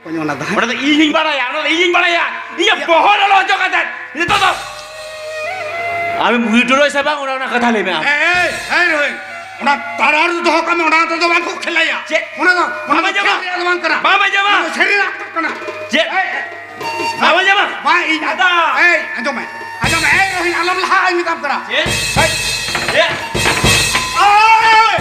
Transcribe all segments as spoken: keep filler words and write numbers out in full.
ᱚᱱᱟ ᱫᱚ ᱚᱱᱟ ᱫᱚ ᱤᱧᱤᱧ ᱵᱟᱲᱟᱭᱟ, ᱚᱱᱟ ᱫᱚ ᱤᱧᱤᱧ ᱵᱟᱲᱟᱭᱟ᱾ ᱤᱧᱟᱹᱜ ᱵᱚᱦᱚᱜ ᱞᱚᱞᱚ ᱦᱚᱪᱚ ᱠᱟᱛᱮ ᱱᱤᱛᱚᱜ ᱫᱚ ᱟᱢᱮᱢ withdraw ᱥᱮ ᱵᱟᱝ, ᱚᱱᱟ, ᱚᱱᱟ ᱠᱟᱛᱷᱟ ᱞᱟᱹᱭ ᱢᱮ ᱟᱢ᱾ ᱮᱭ, ᱮᱭ, ᱮᱭ, ᱨᱳᱦᱤᱱ, ᱚᱱᱟ ᱛᱟᱨᱟᱨ ᱫᱚᱦᱚ ᱠᱟᱜ ᱢᱮ, ᱚᱱᱟ ᱛᱮᱫᱚ ᱵᱟᱝ ᱠᱚ ᱠᱷᱮᱞᱟᱭᱟ᱾ ᱪᱮᱫ? ᱚᱱᱟ ᱫᱚ, ᱚᱱᱟ ᱵᱟᱢ ᱫᱚ ᱟᱸᱡᱚᱢᱟ? ᱠᱷᱮᱞ ᱨᱮᱭᱟᱜ ᱫᱚ ᱵᱟᱝ ᱠᱟᱱᱟ᱾ ᱵᱟᱢ ᱟᱸᱡᱚᱢᱟ? ᱚᱱᱟ ᱫᱚ ᱥᱟᱹᱨᱤᱱᱟᱜ ᱠᱟᱱᱟ᱾ ᱪᱮᱫ? ᱮᱭ, ᱮᱭ, ᱵᱟᱢ ᱟᱸᱡᱚᱢᱟ? ᱵᱟᱝ, ᱤᱧ ᱫᱟᱫᱟ᱾ ᱮᱭ, ᱟᱸᱡᱚᱢ ᱢᱮ, ᱟᱸᱡᱚᱢ ᱢᱮ, ᱮᱭ, ᱨᱳᱦᱤᱱ, ᱟᱞᱚᱢ ᱞᱟᱦᱟᱜᱼᱟ, ᱤᱧ ᱢᱮᱛᱟᱢ ᱠᱟᱱᱟ᱾ ᱪᱮᱫ? ᱮᱭ, ᱪᱮᱫ? ᱮᱭ,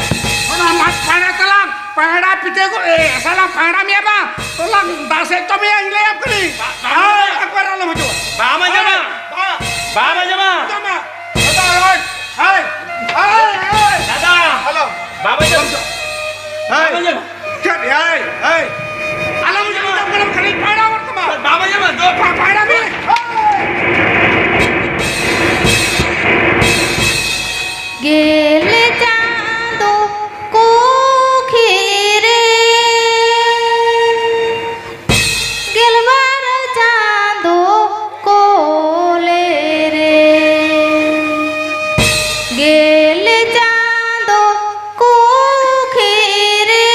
ᱚᱱᱟ ᱢᱟᱴ ᱯᱟᱭᱲᱟ ᱛᱟᱞᱟᱝ, ᱯᱟᱭᱲᱟ ᱯᱤᱴᱷᱟᱹ ᱠᱚ, ᱮ, ᱥᱟᱞᱟᱝ ᱯᱟᱭᱲᱟ ᱢᱮᱭᱟ ᱵᱟᱝ, ᱛᱚᱞᱟᱝ ᱫᱟᱜ ᱥᱮᱫ ᱪᱚᱢᱮᱭᱟ, ᱤᱧ ᱞᱟᱹᱭᱟᱢ ᱠᱟᱹᱱᱟᱹᱧ᱾ ᱵᱟ-, ᱵᱟᱢ ᱟᱸᱡᱚᱢᱟ? ᱮᱠᱵᱟᱨ ᱟᱞᱚᱢ ᱦᱤᱡᱩᱜᱼᱟ᱾ ᱵᱟᱢ ᱟᱸᱡᱚᱢᱟ? ᱵᱟᱝ, ᱵᱟᱢ ᱟᱸᱡᱚᱢᱟ? ᱟᱸᱡᱚᱢ ᱢᱮ᱾ ᱫᱟᱫᱟ, ᱦᱳᱭ, ᱦᱳᱭ, ᱦᱳᱭ, ᱫᱟᱫᱟ᱾ ᱦᱮᱞᱳ᱾ ᱵᱟᱢ ᱟᱸᱡᱚᱢᱟ? ᱦᱳᱭ᱾ ᱵᱟᱢ ᱟᱸᱡᱚᱢᱟ? ᱪᱮᱫ? ᱦᱳᱭ, ᱦᱳᱭ᱾ ᱟᱞᱚᱢ ᱟᱸᱡᱚᱢᱟ? ᱠᱷᱟᱹᱞᱤ ᱯᱟᱭᱲᱟ ᱜᱚᱫ ᱠᱟᱢᱟ᱾ ᱵᱟᱢ ᱟᱸᱡᱚᱢᱟ? ᱫᱩ᱾ ᱯᱟ-, ᱯᱟᱭᱲᱟ ᱢᱮ᱾ ᱦᱳᱭ᱾ ᱜᱮᱞ ᱪᱟᱸᱫᱚ ᱠᱩᱠᱷᱤ ᱨᱮ ᱜᱮᱞᱵᱟᱨ ᱪᱟᱸᱫᱚ ᱠᱚᱞᱮ ᱨᱮ, ᱜᱮᱞ ᱪᱟᱸᱫᱚ ᱠᱩᱠᱷᱤ ᱨᱮ,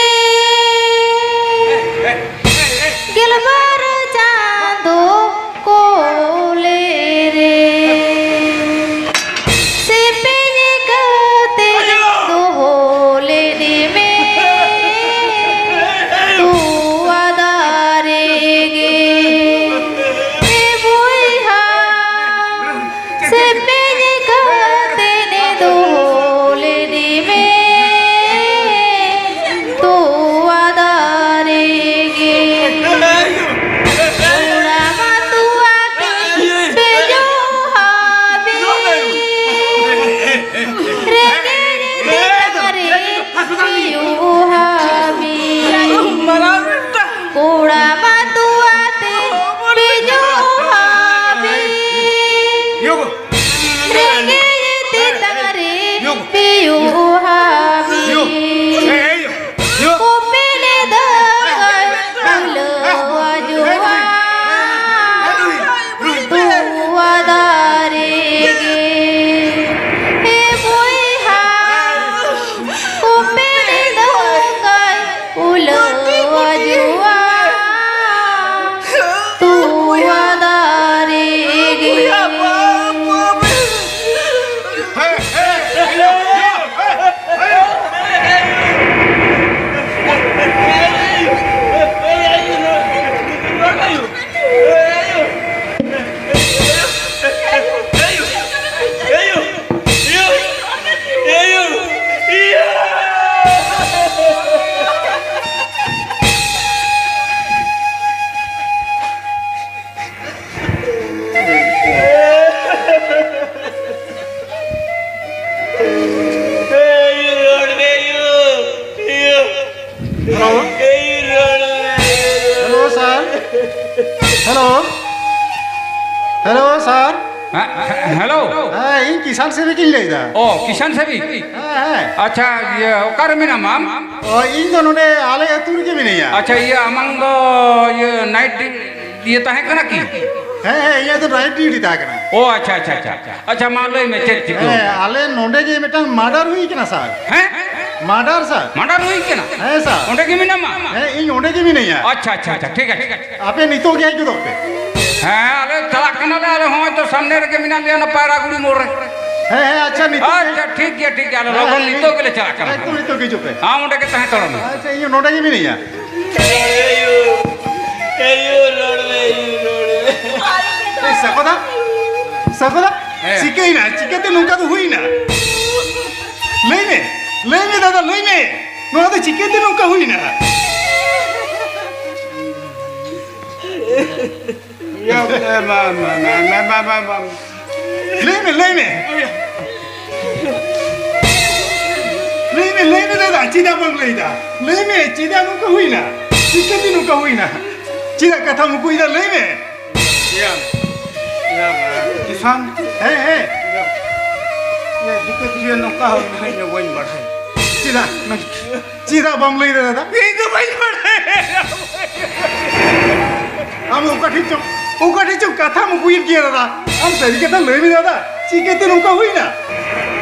ᱜᱮᱞᱵᱟᱨ ᱪᱟᱸᱫᱚ ᱠᱚᱞᱮ ᱨᱮ᱾ ᱥᱮᱯᱮᱧ ᱠᱟᱛᱮ ᱫᱚᱦᱚ ᱞᱮᱫᱮ ᱢᱮ ᱛᱚᱣᱟ ᱫᱟᱨᱮ ᱜᱮ᱾ ᱮ ᱵᱚᱭᱦᱟ, ᱥᱮᱯᱮᱧ ᱠᱟᱛᱮ ᱫᱚᱦᱚ ᱞᱮᱫᱮ ᱢᱮ ᱛᱚᱣᱟ ᱫᱟᱨᱮ ᱜᱮ᱾ ᱦᱮᱞᱳ᱾ ᱦᱮᱞᱳ, ᱥᱟᱨ᱾ ᱦᱮᱸ, ᱦᱮᱸ, ᱦᱮᱞᱳ᱾ ᱦᱮᱸ, ᱤᱧ ᱠᱤᱥᱟᱱ ᱥᱮᱵᱤᱠ ᱤᱧ ᱞᱟᱹᱭᱫᱟ᱾ ᱚ, ᱠᱤᱥᱟᱱ ᱥᱮᱵᱤᱠ? ᱦᱮᱸ, ᱦᱮᱸ᱾ ᱟᱪᱪᱷᱟ, ᱤᱭᱟᱹ, ᱚᱠᱟᱨᱮ ᱢᱮᱱᱟᱢᱟ ᱟᱢ? ᱚ, ᱤᱧ ᱫᱚ ᱱᱚᱰᱮ ᱟᱞᱮ ᱟᱹᱛᱩ ᱨᱮᱜᱮ ᱢᱤᱱᱟᱹᱧᱟ᱾ ᱟᱪᱪᱷᱟ, ᱤᱭᱟᱹ, ᱟᱢᱟᱝ ᱫᱚ, ᱤᱭᱟᱹ, ᱱᱟᱭᱤᱴ ᱰᱤ-, ᱤᱭᱟᱹ ᱛᱟᱦᱮᱸ ᱠᱟᱱᱟ ᱠᱤ? ᱦᱮᱸ, ᱦᱮᱸ, ᱤᱧᱟᱹᱜ ᱫᱚ ᱱᱟᱭᱤᱴ ᱰᱤᱭᱩᱴᱤ ᱛᱟᱦᱮᱸ ᱠᱟᱱᱟ᱾ ᱚ, ᱟᱪᱪᱷᱟ, ᱟᱪᱪᱷᱟ, ᱟᱪᱪᱷᱟ, ᱟᱪᱪᱷᱟ᱾ ᱟᱪᱪᱷᱟ, ᱢᱟ ᱞᱟᱹᱭ ᱢᱮ, ᱪᱮᱫ ᱪᱤᱠᱟᱹ? ᱦᱮᱸ, ᱟᱞᱮ ᱱᱚᱰᱮ ᱜᱮ ᱢᱤᱫᱴᱟᱝ ᱢᱟᱨᱰᱟᱨ ᱦᱩᱭ ᱠᱟᱱᱟ, ᱥᱟᱨ᱾ ᱦᱮᱸ? ᱢᱟᱨᱰᱟᱨ, ᱥᱟᱨ᱾ ᱢᱟᱨᱰᱟᱨ ᱦᱩᱭ ᱠᱟᱱᱟ? ᱦᱮᱸ, ᱥᱟᱨ᱾ ᱚᱸᱰᱮ ᱜᱮ ᱢᱮᱱᱟᱢᱟ? ᱦᱮᱸ, ᱤᱧ ᱚᱸᱰᱮ ᱜᱮ ᱢᱤᱱᱟᱹᱧᱟ᱾ ᱟᱪᱪᱷᱟ, ᱟᱪᱪᱷᱟ, ᱟᱪᱪᱷᱟ, ᱴᱷᱤᱠ ᱟᱪᱷᱮ, ᱴᱷᱤᱠ ᱟᱪᱷᱮ᱾ ᱟᱯᱮ ᱱᱤᱛᱚᱜ ᱜᱮ ᱦᱮᱡ ᱜᱚᱫᱚᱜ ᱯᱮ᱾ ᱦᱮᱸ, ᱟᱞᱮ ᱪᱟᱞᱟᱜ ᱠᱟᱱᱟᱞᱮ, ᱟᱞᱮ ᱦᱚᱸᱜᱼᱚᱭ ᱛᱚ ᱥᱟᱢᱱᱮ ᱨᱮᱜᱮ ᱢᱮᱱᱟᱜ ᱞᱮᱭᱟ, ᱚᱱᱟ ᱯᱟᱭᱨᱟᱜᱩᱲᱤ ᱢᱳᱲ ᱨᱮ᱾ ᱦᱮᱸ, ᱦᱮᱸ, ᱟᱪᱪᱷᱟ, ᱱᱤᱛᱚᱜ ᱜᱮ᱾ ᱟᱪᱪᱷᱟ, ᱴᱷᱤᱠ ᱜᱮᱭᱟ, ᱴᱷᱤᱠ ᱜᱮᱭᱟ, ᱟᱞᱮ ᱦᱮᱸ, ᱞᱚᱜᱚᱱ ᱦᱮᱸ, ᱱᱤᱛᱚᱜ ᱜᱮᱞᱮ ᱪᱟᱞᱟᱜ ᱠᱟᱱᱟ᱾ ᱮᱠᱫᱚᱢ ᱱᱤᱛᱚᱜ ᱜᱮ ᱦᱤᱡᱩᱜ ᱯᱮ᱾ ᱟᱢ ᱚᱸᱰᱮ ᱜᱮ ᱛᱟᱦᱮᱸ ᱦᱟᱛᱟᱲᱚᱜ ᱢᱮ᱾ ᱟᱪᱪᱷᱟ, ᱤᱧ ᱱᱚᱰᱮ ᱜᱮ ᱢᱤᱱᱟᱹᱧᱟ᱾ ᱮᱭ, ᱥᱟᱠᱚᱫᱟ, ᱥᱟᱠᱚᱫᱟ, ᱦᱮᱸ᱾ ᱪᱤᱠᱟᱹᱭᱮᱱᱟ? ᱪᱤᱠᱟᱹᱛᱮ ᱱᱚᱝᱠᱟ ᱫᱚ ᱦᱩᱭᱱᱟ? ᱞᱟᱹᱭ ᱢᱮ, ᱞᱟᱹᱭ ᱢᱮ ᱫᱟᱫᱟ, ᱞᱟᱹᱭ ᱢᱮ, ᱱᱚᱣᱟ ᱫᱚ ᱪᱤᱠᱟᱹᱛᱮ ᱱᱚᱝᱠᱟ ᱦᱩᱭᱱᱟ? ᱤᱭᱟᱹ, ᱢᱟ, ᱢᱟ᱾ ᱞᱟᱹᱭ ᱢᱮ, ᱞᱟᱹᱭ ᱢᱮ᱾ ᱞᱟᱹᱭ ᱢᱮ, ᱞᱟᱹᱭ ᱢᱮ ᱫᱟᱫᱟ, ᱪᱮᱫᱟᱜ ᱵᱟᱢ ᱞᱟᱹᱭᱫᱟ? ᱞᱟᱹᱭ ᱢᱮ, ᱪᱮᱫᱟᱜ ᱱᱚᱝᱠᱟ ᱦᱩᱭᱱᱟ? ᱪᱤᱠᱟᱹᱛᱮ ᱱᱚᱝᱠᱟ ᱦᱩᱭᱱᱟ? ᱪᱮᱫᱟᱜ ᱠᱟᱛᱷᱟᱢ ᱩᱠᱩᱭᱮᱫᱟ? ᱞᱟᱹᱭ ᱢᱮ᱾ ᱤᱭᱟᱹ, ᱤᱭᱟᱹ, ᱠᱤᱥᱟᱱ᱾ ᱦᱮᱸ, ᱦᱮᱸ᱾ ᱤᱭᱟᱹ, ᱤᱭᱟᱹ, ᱪᱤᱠᱟᱹᱛᱮ ᱱᱚᱝᱠᱟ ᱦᱩᱭᱱᱟ, ᱤᱧ ᱦᱚᱸ ᱵᱟᱹᱧ ᱵᱟᱲᱟᱭᱟ᱾ ᱪᱮᱫᱟᱜ? ᱪᱮᱫᱟᱜ ᱵᱟᱢ ᱞᱟᱹᱭ ᱫᱟᱲᱮᱭᱟᱫᱟ? ᱤᱧ ᱫᱚ ᱵᱟᱹᱧ ᱵᱟᱲᱟᱭᱟ᱾ ᱟᱢ ᱚᱠᱟ ᱴᱷᱮᱡ ᱪᱚ, ᱚᱠᱟ ᱴᱷᱮᱡ ᱪᱚ ᱠᱟᱛᱷᱟᱢ ᱩᱠᱩᱭᱮᱫ ᱜᱮᱭᱟ ᱫᱟᱫᱟ᱾ ᱟᱢ ᱥᱟᱹᱨᱤ ᱠᱟᱛᱷᱟ ᱞᱟᱹᱭ ᱢᱮ ᱫᱟᱫᱟ, ᱪᱤᱠᱟᱹᱛᱮ ᱱᱚᱝᱠᱟ ᱦᱩᱭᱱᱟ?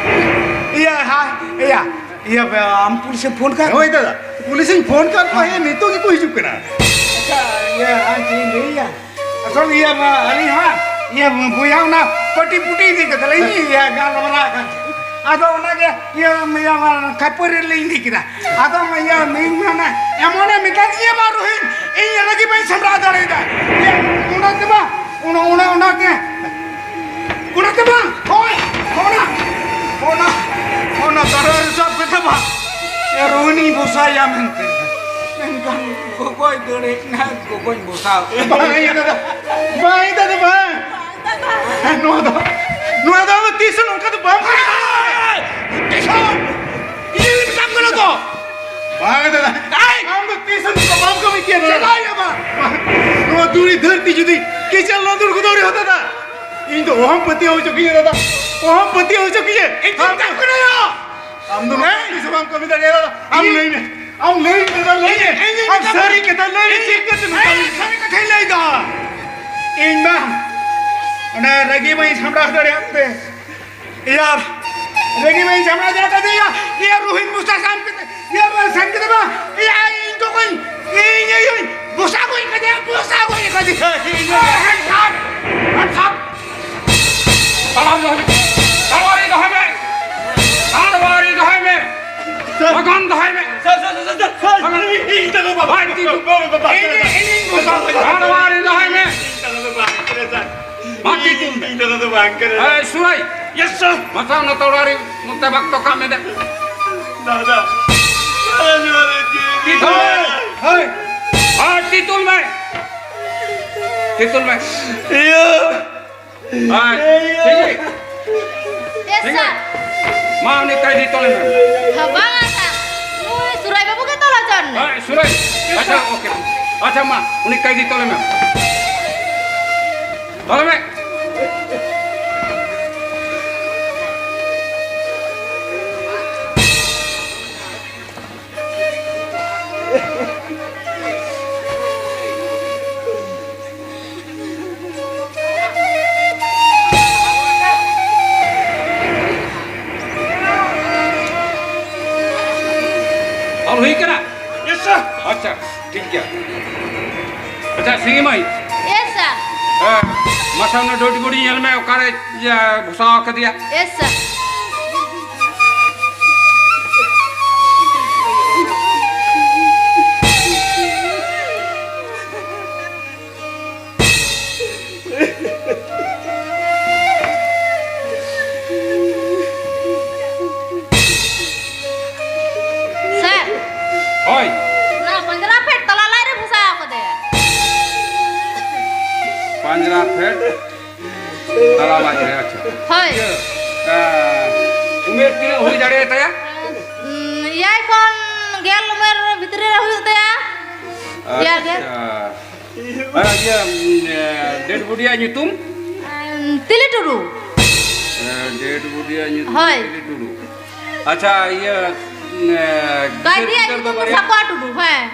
ᱤᱭᱟᱹ, ᱦᱟ, ᱤᱭᱟᱹ, ᱤᱭᱟᱹ, ᱟᱢ ᱯᱩᱞᱤᱥ ᱮᱢ ᱯᱷᱳᱱ ᱠᱟᱜ? ᱦᱳᱭ ᱫᱟᱫᱟ, ᱯᱩᱞᱤᱥ ᱤᱧ ᱯᱷᱳᱱ ᱠᱟᱜ ᱠᱚᱣᱟ, ᱦᱮᱸ, ᱱᱤᱛᱚᱜ ᱜᱮᱠᱚ ᱦᱤᱡᱩᱜ ᱠᱟᱱᱟ᱾ ᱟᱪᱪᱷᱟ, ᱤᱭᱟᱹ, ᱟᱢ ᱪᱮᱫ ᱤᱧ ᱞᱟᱹᱭᱟ? ᱟᱥᱚᱞ ᱤᱭᱟᱹ, ᱢᱟ, ᱟᱹᱞᱤᱧ ᱦᱚᱸ ᱤᱭᱟᱹ ᱵᱚᱭᱦᱟ ᱚᱱᱟ ᱯᱟᱹᱴᱤ ᱯᱩᱴᱤ ᱤᱫᱤ ᱠᱟᱛᱮ ᱞᱤᱧ ᱤᱭᱟᱹ ᱜᱟᱞᱢᱟᱨᱟᱣ ᱠᱟᱱ᱾ ᱟᱫᱚ ᱚᱱᱟᱜᱮ ᱤᱭᱟᱹ, ᱤᱭᱟᱹ, ᱠᱷᱟᱹᱯᱟᱹᱨᱤ ᱞᱤᱧ ᱤᱫᱤ ᱠᱮᱫᱟ᱾ ᱟᱫᱚ ᱤᱭᱟᱹ, ᱤᱧ ᱢᱮᱱᱟ, ᱮᱢᱚᱱᱮ ᱢᱮᱛᱟ ᱫᱤᱧᱟ ᱢᱟ ᱨᱳᱦᱤᱛ, ᱤᱧ ᱨᱟᱹᱜᱤ ᱵᱟᱹᱧ ᱥᱟᱢᱵᱲᱟᱣ ᱫᱟᱲᱮᱭᱟᱫᱟ᱾ ᱤᱭᱟᱹ, ᱚᱱᱟ ᱛᱮ ᱵᱟᱝ, ᱚᱱᱟ, ᱚᱱᱟ, ᱚᱱᱟ ᱛᱮ, ᱚᱱᱟ ᱛᱮ ᱵᱟᱝ, ᱦᱳᱭ, ᱚᱱᱟ, ᱚᱱᱟ, ᱚᱱᱟ ᱫᱟᱨᱟ ᱨᱮ ᱥᱟᱵ ᱠᱟᱛᱮ ᱵᱟᱝ, ᱤᱭᱟᱹ, ᱨᱳᱦᱤᱱᱤᱧ ᱵᱚᱥᱟᱭᱟ ᱢᱮᱱᱛᱮ᱾ ᱢᱮᱱᱠᱷᱟᱱ ᱜᱚᱜᱚᱭ ᱫᱟᱹᱲ ᱦᱮᱡ ᱮᱱᱟ, ᱜᱚᱜᱚᱧ ᱵᱚᱥᱟᱣ᱾ ᱵᱟᱝ, ᱤᱭᱟᱹ ᱫᱟᱫᱟ, ᱵᱟᱝ, ᱤᱭᱟᱹ ᱫᱟᱫᱟ, ᱵᱟᱝ᱾ ᱦᱮᱸ, ᱱᱚᱣᱟ ᱫᱚ, ᱱᱚᱣᱟ ᱫᱚ ᱟᱢ ᱫᱚ ᱛᱤᱥ ᱦᱚᱸ ᱱᱚᱝᱠᱟ ᱫᱚ ᱵᱟᱢ ᱠᱟᱹᱢᱤ ᱠᱟᱫᱟ᱾ ᱛᱤᱥ ᱦᱚᱸ? ᱤᱧ ᱢᱮᱛᱟᱢ ᱠᱟᱱᱟ ᱛᱚ᱾ ᱵᱟᱝ ᱫᱟᱫᱟ᱾ ᱮᱭ! ᱟᱢ ᱫᱚ ᱛᱤᱥ ᱦᱚᱸ ᱱᱚᱝᱠᱟ ᱵᱟᱢ ᱠᱟᱹᱢᱤ ᱠᱮᱭᱟ ᱫᱟᱫᱟ᱾ ᱪᱮᱫᱟᱜ ᱤᱧ ᱟᱢᱟ? ᱵᱟᱝ᱾ ᱠᱮᱪᱟᱞ ᱞᱟᱸᱫᱩᱲ ᱠᱚᱫᱚ ᱟᱹᱣᱨᱤ ᱦᱚᱸ ᱫᱟᱫᱟ᱾ ᱤᱧ ᱫᱚ ᱚᱦᱚᱢ ᱯᱟᱹᱛᱭᱟᱹᱣ ᱦᱚᱪᱚ ᱠᱤᱧᱟ ᱫᱟᱫᱟ, ᱚᱦᱚᱢ ᱯᱟᱹᱛᱭᱟᱹᱣ ᱦᱚᱪᱚ ᱠᱤᱧᱟ᱾ ᱤᱧ ᱫᱚ ᱟᱢ ᱫᱚ ᱪᱟᱯ ᱠᱟᱱᱟᱭᱟ᱾ ᱟᱢ ᱫᱚ ᱱᱚᱝᱠᱟ ᱛᱤᱥ ᱦᱚᱸ ᱵᱟᱢ ᱠᱟᱹᱢᱤ ᱫᱟᱲᱮᱭᱟᱜᱼᱟ ᱫᱟᱫᱟ᱾ ᱟᱢ ᱞᱟᱹᱭ ᱢᱮ, ᱟᱢ ᱞᱟᱹᱭ ᱢᱮ ᱫᱟᱫᱟ, ᱞᱟᱹᱭ ᱢᱮ᱾ ᱤᱧ, ᱤᱧ ᱟᱢ ᱢᱮᱛᱟᱢ ᱥᱟᱹᱨᱤ ᱠᱟᱱᱟ᱾ ᱠᱟᱛᱷᱟ ᱞᱟᱹᱭ ᱢᱮ, ᱤᱧ, ᱪᱮᱫ ᱠᱟᱛᱮ ᱱᱚᱝᱠᱟ ᱤᱧ ᱞᱟᱹᱭ ᱥᱟᱹᱨᱤ ᱠᱟᱛᱷᱟᱧ ᱞᱟᱹᱭ ᱫᱟ᱾ ᱤᱧ ᱢᱟ ᱚᱱᱟ ᱨᱟᱹᱜᱤ ᱵᱟᱹᱧ ᱥᱟᱢᱵᱲᱟᱣ ᱫᱟᱲᱮᱭᱟᱜ ᱛᱮ, ᱤᱭᱟᱨ, ᱨᱟᱹᱜᱤ ᱵᱟᱹᱧ ᱥᱟᱢᱵᱲᱟᱣ ᱫᱟᱲᱮ ᱠᱟᱫᱮᱭᱟ᱾ ᱤᱭᱟᱹ ᱨᱩᱦᱤᱱ ᱢᱩᱥᱟ ᱥᱟᱢ ᱠᱟᱛᱮ, ᱤᱭᱟᱹ ᱵᱟᱝ ᱥᱟᱢ ᱠᱟᱛᱮ ᱵᱟᱝ, ᱤᱭᱟᱹ ᱤᱧ ᱫᱚ ᱠᱚᱧ, ᱤᱧ, ᱤᱧ, ᱤᱧ, ᱵᱚᱥᱟ ᱜᱚᱡ ᱠᱟᱫᱮᱭᱟ, ᱵᱚᱥᱟ ᱜᱚᱡ ᱠᱟᱫᱮᱭᱟ᱾ ᱤᱧ ᱫᱚ ᱦᱮᱰ ᱥᱟᱢ, ᱦᱮᱰ ᱥᱟᱢ᱾ ᱛᱟᱲᱣᱟᱨᱤ ᱫᱚᱦᱚᱭ ᱢᱮ, ᱛᱟᱲᱣᱟᱨᱤ ᱫᱚᱦᱚᱭ ᱢᱮ, ᱛᱟᱲᱣᱟᱨᱤ ᱫᱚᱦᱚᱭ ᱢᱮ, ᱥᱟᱨ᱾ ᱵᱟᱜᱟᱱ ᱫᱚᱦᱚᱭ ᱢᱮ, ᱥᱟᱨ, ᱥᱟᱨ, ᱥᱟᱨ, ᱥᱟᱨ, ᱥᱟᱨ᱾ ᱵᱟᱜᱟᱱ᱾ ᱤᱧ, ᱤᱧ ᱫᱚ ᱵᱟᱵᱟ, ᱵᱟᱵᱟ, ᱤᱧ, ᱤᱧ, ᱤᱧ ᱫᱚ ᱵᱟᱵᱟ, ᱤᱧ, ᱤᱧ, ᱤᱧ ᱵᱚᱥᱟ ᱜᱚᱡ᱾ ᱛᱟᱲᱣᱟᱨᱤ ᱫᱚᱦᱚᱭ ᱢᱮ᱾ ᱤᱧ ᱫᱚ ᱵᱟᱵᱟ, ᱤᱧ ᱫᱚ ᱵᱟᱵᱟ᱾ ᱢᱟᱨ ᱛᱤ ᱛᱩᱞ ᱢᱮ᱾ ᱤᱧ ᱫᱟᱫᱟ ᱫᱚ ᱵᱟᱝ ᱠᱟᱱᱟ᱾ ᱮᱭ, ᱥᱩᱨᱟᱭ᱾ Yes, sir. ᱢᱟᱥᱟ ᱚᱱᱟ ᱛᱚᱲᱟᱨᱤ ᱱᱚᱛᱮ ᱵᱟᱠᱛᱚ ᱠᱟᱜ ᱢᱮ ᱫᱮ᱾ ᱫᱟᱫᱟ᱾ ᱫᱟᱫᱟ, ᱱᱚᱣᱟ ᱨᱮ ᱪᱮᱫ ᱦᱳᱭ, ᱦᱳᱭ᱾ ᱟᱨ ᱛᱤ ᱛᱩᱞ ᱢᱮ᱾ ᱛᱤ ᱛᱩᱞ ᱢᱮ᱾ ᱤᱭᱟᱹ᱾ ᱦᱳᱭ, ᱤᱭᱟᱹ᱾ ᱴᱷᱤᱠ ᱜᱮ᱾ Yes, ᱴᱷᱤᱠ ᱜᱮ᱾ Sir. ᱢᱟ, ᱩᱱᱤ ᱠᱟᱭᱫᱤ ᱛᱚᱞᱮ ᱢᱮ᱾ ᱦᱮᱸ, ᱵᱟᱝᱟ, sir. ᱱᱩᱭ ᱥᱩᱨᱟᱭ ᱵᱟᱹᱵᱩ ᱜᱮ ᱛᱚᱞ ᱦᱚᱪᱚ ᱟᱱ ᱢᱮ᱾ ᱦᱳᱭ, ᱥᱩᱨᱟᱭ᱾ Yes, ᱟᱪᱪᱷᱟ, sir. Okay. ᱟᱪᱪᱷᱟ, ᱢᱟ, ᱩᱱᱤ ᱠᱟᱭᱫᱤ ᱛᱚᱞᱮ ᱢᱮ᱾ ᱛᱚᱞᱮ ᱢᱮ᱾ ᱚᱞ ᱦᱩᱭ ᱠᱟᱱᱟ? Yes, sir. ᱟᱪᱪᱷᱟ, ᱴᱷᱤᱠ ᱜᱮᱭᱟ᱾ ᱟᱪᱪᱷᱟ, ᱥᱤᱝᱜᱤ ᱢᱟᱹᱭ᱾ Yes, sir. ᱦᱮᱸ, ᱢᱟᱥᱮ ᱚᱱᱟ ᱰᱚᱰᱤ ᱜᱩᱰᱤ ᱧᱮᱞ ᱢᱮ, ᱚᱠᱟᱨᱮ, ᱤᱭᱟᱹ, ᱵᱷᱚᱥᱟᱣ ᱠᱟᱫᱮᱭᱟ? Yes, sir. Sir, ᱦᱳᱭ᱾ ᱚᱱᱟ ᱯᱟᱸᱡᱽᱨᱟ ᱯᱷᱮᱰ ᱛᱟᱞᱟ ᱞᱟᱡ ᱨᱮ ᱵᱷᱚᱥᱟᱣ ᱠᱟᱫᱮᱭᱟ᱾ ᱯᱟᱸᱡᱽᱨᱟ ᱯᱷᱮᱰ ᱛᱟᱞᱟ ᱞᱟᱡ ᱨᱮ, ᱟᱪᱪᱷᱟ᱾ ᱦᱳᱭ᱾ ᱤᱭᱟᱹ, ᱟ, ᱩᱢᱮᱨ ᱛᱤᱱᱟᱹᱜ ᱦᱩᱭ ᱫᱟᱲᱮᱭᱟᱛᱟᱭᱟ? ᱩᱸ, ᱮᱭᱟᱭ ᱠᱷᱚᱱ ᱜᱮᱞ ᱩᱢᱮᱨ ᱵᱷᱤᱛᱨᱤ ᱨᱮ ᱦᱩᱭᱩᱜ ᱛᱟᱭᱟ᱾ ᱮᱭᱟᱭ ᱜᱮᱞ᱾ ᱟᱪᱪᱷᱟ᱾ ᱟᱨ ᱤᱭᱟᱹ, ᱩᱸ, ᱮ, dead body ᱭᱟᱜ ᱧᱩᱛᱩᱢ? ᱮᱸ, ᱛᱤᱞᱤ ᱴᱩᱰᱩ᱾ ᱮ, dead body ᱭᱟᱜ ᱧᱩᱛᱩᱢ ᱦᱳᱭ᱾ ᱛᱤᱞᱤ ᱴᱩᱰᱩ᱾ ᱟᱪᱪᱷᱟ, ᱤᱭᱟᱹ, ᱩᱸ, ᱮ, ᱠᱟᱭᱫᱤᱭᱟᱜ ᱜᱤᱫᱟᱹᱨ ᱯᱤᱫᱟᱹᱨ ᱫᱚ ᱧᱩᱛᱩᱢ ᱫᱚ ᱵᱟᱨᱭᱟ? ᱥᱟᱠᱣᱟ ᱴᱩᱰᱩ, ᱦᱮᱸ,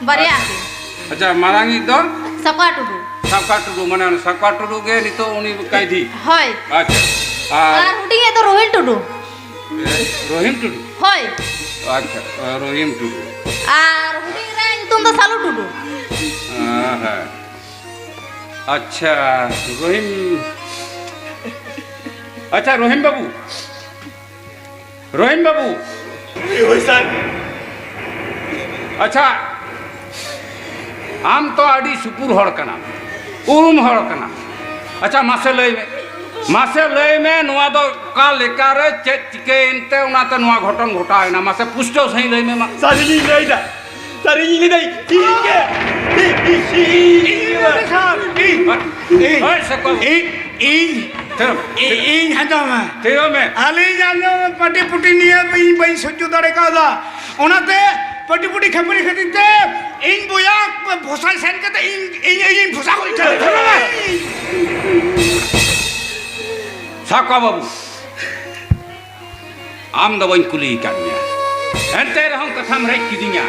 ᱵᱟᱨᱭᱟ ᱟᱪᱪᱷᱟ᱾ ᱜᱮ᱾ ᱟᱪᱪᱷᱟ, ᱢᱟᱨᱟᱝᱤᱡ ᱫᱚ? ᱥᱟᱠᱣᱟ ᱴᱩᱰᱩ᱾ ᱥᱟᱠᱣᱟ ᱴᱩᱰᱩ, ᱢᱟᱱᱮ ᱚᱱᱟ ᱥᱟᱠᱣᱟ ᱴᱩᱰᱩ ᱜᱮ ᱱᱤᱛᱚᱜ ᱩᱱᱤ ᱠᱟᱭᱫᱤ? ᱦᱳᱭ᱾ ᱟᱪᱪᱷᱟ᱾ ᱟᱨ ᱟᱨ ᱦᱩᱰᱤᱧᱤᱡ ᱫᱚ ᱨᱳᱦᱤᱞ ᱴᱩᱰᱩ᱾ ᱨᱚᱦᱤᱢ ᱴᱩᱰᱩ? ᱦᱳᱭ᱾ ᱟᱪᱪᱷᱟ, ᱨᱚᱦᱤᱢ ᱴᱩᱰᱩ᱾ ᱟᱨ ᱦᱩᱰᱤᱧ ᱨᱮ ᱧᱩᱛᱩᱢ ᱫᱚ ᱥᱟᱞᱩ ᱴᱩᱰᱩ᱾ ᱦᱮᱸ, ᱦᱮᱸ᱾ ᱟᱪᱪᱷᱟ, ᱨᱚᱦᱤᱢ, ᱟᱪᱪᱷᱟ, ᱨᱚᱦᱤᱢ ᱵᱟᱹᱵᱩ, ᱨᱚᱦᱤᱢ ᱵᱟᱹᱵᱩ᱾ ᱦᱳᱭ, ᱥᱟᱨ᱾ ᱟᱪᱪᱷᱟ, ᱟᱢ ᱛᱚ ᱟᱹᱰᱤ ᱥᱩᱯᱩᱨ ᱦᱚᱲ ᱠᱟᱱᱟᱢ, ᱩᱨᱩᱢ ᱦᱚᱲ ᱠᱟᱱᱟᱢ᱾ ᱟᱪᱪᱷᱟ, ᱢᱟᱥᱮ ᱞᱟᱹᱭ ᱢᱮ, ᱢᱟᱥᱮ ᱞᱟᱹᱭ ᱢᱮ, ᱱᱚᱣᱟ ᱫᱚ ᱚᱠᱟ ᱞᱮᱠᱟᱨᱮ ᱪᱮᱫ ᱪᱤᱠᱟᱹᱭᱮᱱ ᱛᱮ ᱚᱱᱟᱛᱮ ᱱᱚᱣᱟ ᱜᱷᱚᱴᱚᱱ ᱜᱷᱚᱴᱟᱣ ᱮᱱᱟ? ᱢᱟᱥᱮ ᱯᱩᱥᱴᱟᱹᱣ ᱥᱟᱺᱦᱤᱡ ᱞᱟᱹᱭ ᱢᱮ ᱢᱟ᱾ ᱥᱟᱹᱨᱤ ᱜᱤᱧ ᱞᱟᱹᱭᱫᱟ, ᱥᱟᱹᱨᱤ ᱜᱤᱧ ᱞᱟᱹᱭᱫᱟ, ᱤᱧ ᱜᱮ, ᱤᱧ, ᱤᱧ, ᱤᱧ, ᱤᱧ, ᱤᱧ, ᱤᱧ, ᱤᱧ, ᱤᱧ, ᱤᱧ, ᱤᱧ, ᱤᱧ, ᱤᱧ, ᱤᱧ, ᱟᱸᱡᱚᱢ ᱢᱮ᱾ ᱛᱷᱤᱨᱚᱜ ᱢᱮ᱾ ᱟᱹᱞᱤᱧ ᱟᱸᱡᱚᱢ ᱢᱮ, ᱯᱟᱹᱴᱤ ᱯᱩᱴᱤ ᱱᱤᱭᱟᱹ ᱤᱧ ᱵᱟᱹᱧ ᱥᱚᱡᱽᱡᱚ ᱫᱟᱲᱮ ᱠᱟᱣᱫᱟ᱾ ᱚᱱᱟᱛᱮ ᱯᱟᱹᱴᱤ ᱯᱩᱴᱤ ᱠᱷᱟᱹᱯᱟᱹᱨᱤ ᱠᱷᱟᱹᱛᱤᱨ ᱛᱮ ᱤᱧ ᱵᱚᱭᱦᱟ ᱵᱷᱚᱥᱟᱭ ᱥᱮᱱ ᱠᱟᱛᱮ ᱤᱧ, ᱤᱧ, ᱤᱧ ᱵᱷᱚᱥᱟ ᱜᱚᱡ ᱠᱟᱫᱮ᱾ ᱥᱟᱠᱣᱟ ᱵᱟᱹᱵᱩ, ᱟᱢ ᱫᱚ ᱵᱟᱹᱧ ᱠᱩᱞᱤ ᱟᱠᱟᱫ ᱢᱮᱭᱟ, ᱮᱱᱛᱮ ᱨᱮᱦᱚᱸ ᱠᱟᱛᱷᱟᱢ ᱨᱮᱡ ᱠᱤᱫᱤᱧᱟ᱾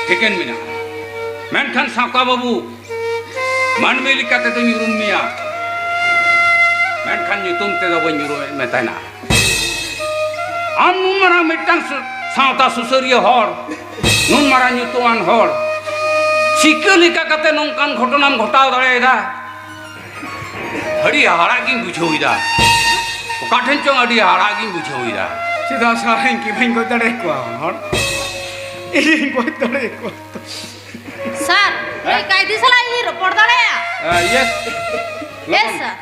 ᱴᱷᱤᱠᱟᱹᱱ ᱢᱮᱱᱟᱜᱼᱟ, ᱢᱮᱱᱠᱷᱟᱱ ᱥᱟᱠᱣᱟ ᱵᱟᱹᱵᱩ, ᱢᱟᱹᱱᱢᱤ ᱞᱮᱠᱟ ᱛᱮᱫᱚᱧ ᱩᱨᱩᱢ ᱢᱮᱭᱟ, ᱢᱮᱱᱠᱷᱟᱱ ᱧᱩᱛᱩᱢ ᱛᱮᱫᱚ ᱵᱟᱹᱧ ᱩᱨᱩᱢᱮᱫ ᱢᱮ ᱛᱟᱦᱮᱱᱟ᱾ ᱟᱢ ᱱᱩᱱ ᱢᱟᱨᱟᱝ ᱢᱤᱫᱴᱟᱝ ᱥᱩ-, ᱥᱟᱶᱛᱟ ᱥᱩᱥᱟᱹᱨᱤᱭᱟᱹ ᱦᱚᱲ, ᱱᱩᱱ ᱢᱟᱨᱟᱝ ᱧᱩᱛᱩᱢᱟᱱ ᱦᱚᱲ, ᱪᱤᱠᱟᱹ ᱞᱮᱠᱟ ᱠᱟᱛᱮ ᱱᱚᱝᱠᱟᱱ ᱜᱷᱚᱴᱚᱱᱟᱢ ᱜᱷᱚᱴᱟᱣ ᱫᱟᱲᱮᱭᱟᱫᱟ? ᱟᱹᱰᱤ ᱦᱟᱦᱟᱲᱟᱜ ᱜᱤᱧ ᱵᱩᱡᱷᱟᱹᱣ ᱮᱫᱟ, ᱚᱠᱟ ᱴᱷᱮᱱ ᱪᱚᱝ ᱟᱹᱰᱤ ᱦᱟᱦᱟᱲᱟᱜ ᱜᱤᱧ ᱵᱩᱡᱷᱟᱹᱣ ᱮᱫᱟ᱾ ᱪᱮᱫᱟᱜ ᱥᱟᱨ, ᱤᱧ ᱠᱤ ᱵᱟᱹᱧ ᱜᱚᱡ ᱫᱟᱲᱮᱭᱟᱠᱚᱣᱟ ᱦᱚᱲ? ᱤᱧ ᱜᱚᱡ ᱫᱟᱲᱮᱭᱟᱠᱚᱣᱟ? ᱥᱟᱨ, ᱱᱩᱭ ᱠᱟᱭᱫᱤ ᱥᱟᱞᱟᱜ ᱤᱧ ᱨᱚᱯᱚᱲ ᱫᱟᱲᱮᱭᱟᱜᱼᱟ? ᱟ, ᱭᱮᱥ᱾ ᱭᱮᱥ, ᱞᱚᱜᱚᱱ᱾ ᱥᱟᱨ᱾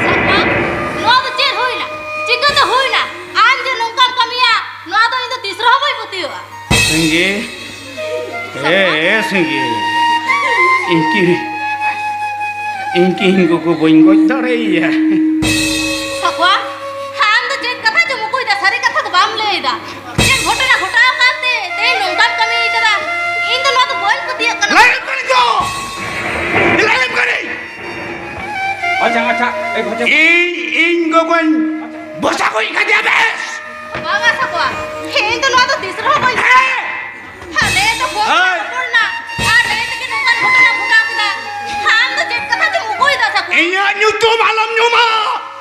ᱥᱟᱠᱣᱟ, ᱱᱚᱣᱟ ᱫᱚ ᱪᱮᱫ ᱦᱩᱭᱱᱟ? ᱪᱤᱠᱟᱹᱛᱮ ᱦᱩᱭᱱᱟ? ᱟᱢ ᱡᱮ ᱱᱚᱝᱠᱟᱢ ᱠᱟᱹᱢᱤᱭᱟ, ᱱᱚᱣᱟ ᱫᱚ ᱤᱧ ᱫᱚ ᱛᱤᱥ ᱨᱮᱦᱚᱸ ᱵᱟᱹᱧ ᱯᱟᱹᱛᱭᱟᱹᱣᱟ᱾ ᱥᱤᱸᱜᱤ, ᱮ, ᱥᱟᱠᱣᱟ? ᱮ, ᱥᱤᱸᱜᱤ, ᱤᱧ ᱠᱤ, ᱤᱧ ᱠᱤ ᱤᱧ ᱜᱚᱜᱚ ᱵᱟᱹᱧ ᱜᱚᱡ ᱫᱟᱲᱮᱭᱟᱭᱟ? ᱥᱟᱠᱣᱟ, ᱟᱢ ᱫᱚ ᱪᱮᱫ ᱠᱟᱛᱷᱟ ᱪᱚᱢ ᱩᱠᱩᱭᱮᱫᱟ? ᱥᱟᱹᱨᱤ ᱠᱟᱛᱷᱟ ᱫᱚ ᱵᱟᱢ ᱞᱟᱹᱭᱮᱫᱟ᱾ ᱪᱮᱫ ᱜᱷᱚᱴᱚᱱ ᱟᱪᱪᱷᱟ, ᱟᱪᱪᱷᱟ, ᱮ ᱵᱷᱚᱡᱟ᱾ ᱤᱧ, ᱤᱧ ᱜᱚᱜᱚᱧ ᱵᱚᱥᱟ ᱜᱚᱡ ᱠᱟᱫᱮᱭᱟ ᱵᱮᱥ᱾ ᱵᱟᱝᱟ ᱥᱟᱠᱣᱟ, ᱤᱧ ᱫᱚ ᱱᱚᱣᱟ ᱫᱚ ᱛᱤᱥ ᱨᱮᱦᱚᱸ ᱵᱟᱹᱧ ᱦᱮᱸ᱾ ᱦᱟᱱᱮ ᱫᱚ ᱵᱚᱞ ᱦᱳᱭ᱾ ᱨᱚᱯᱚᱲ ᱮᱱᱟ᱾ ᱟᱨ ᱞᱟᱹᱭ ᱛᱮᱜᱮ ᱱᱚᱝᱠᱟᱱ ᱜᱷᱚᱴᱚᱱᱟ ᱜᱷᱚᱴᱟᱣ ᱠᱮᱫᱟ᱾ ᱟᱢ ᱫᱚ ᱪᱮᱫ ᱠᱟᱛᱷᱟ ᱪᱚᱢ ᱩᱠᱩᱭᱮᱫᱟ ᱥᱟᱠᱣᱟ? ᱤᱧᱟᱹᱜ ᱧᱩᱛᱩᱢ ᱟᱞᱚᱢ ᱧᱩᱢᱟ᱾